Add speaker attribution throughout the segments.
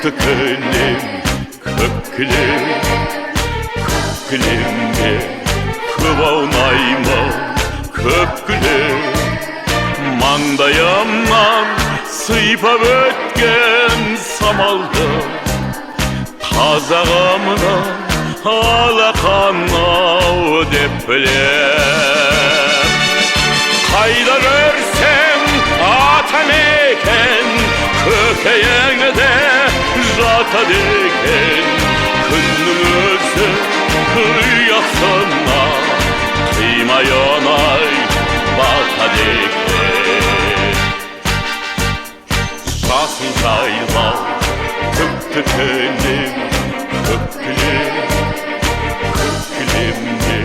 Speaker 1: Түкті кілем, көк кілем, көк кілемде көп аунаймын, көп күлем. Маңдайымнан сыйпап өткен самалды қазағымның алақан-ау деп білем. Қайда көрсең атамекен, көкейіңде жатады екен. Күннің өзі ұясына қимай оңай батады екен. Жасыл жайлау, түкті кілем, көк кілем, көк кілемде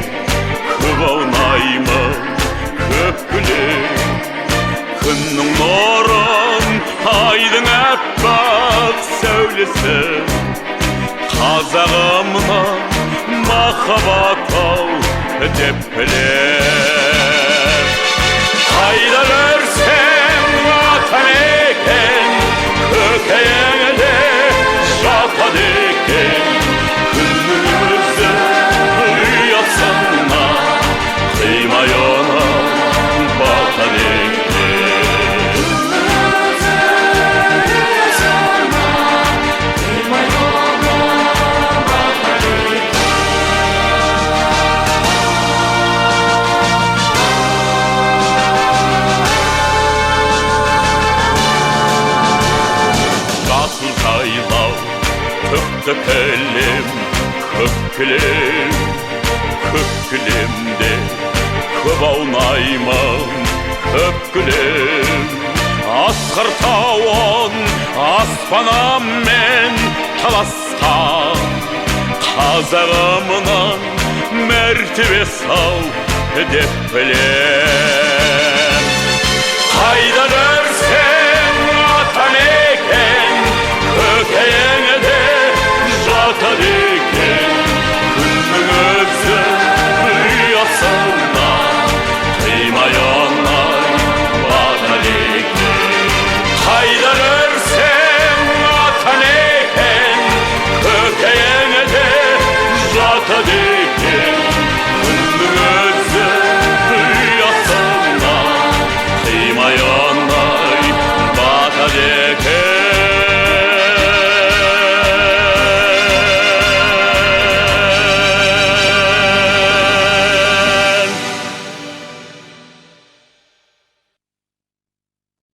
Speaker 1: көп аунаймын, көп күлем. Күннің нұрын, айдың аппақ сәулесі қазағымның махаббат-ау деп білем. Қайда көрсең атамекен, көкейіңде жатады екен. Күннің өзі ұясына қимай оны батады екен. Жасыл жайлау, түкті кілем, көк кілем, көк кілемде көп аунаймын, көп күлем. Асқар тауын аспанымен таласқан қазағымның мәртебесі-ау деп білем. Қайда көрсең атамекен, көкейіңде жатады екен. Күннің өзі ұясына қимай оңай батады екен. Қайда көрсең атамекен, көкейіңде жатады екен.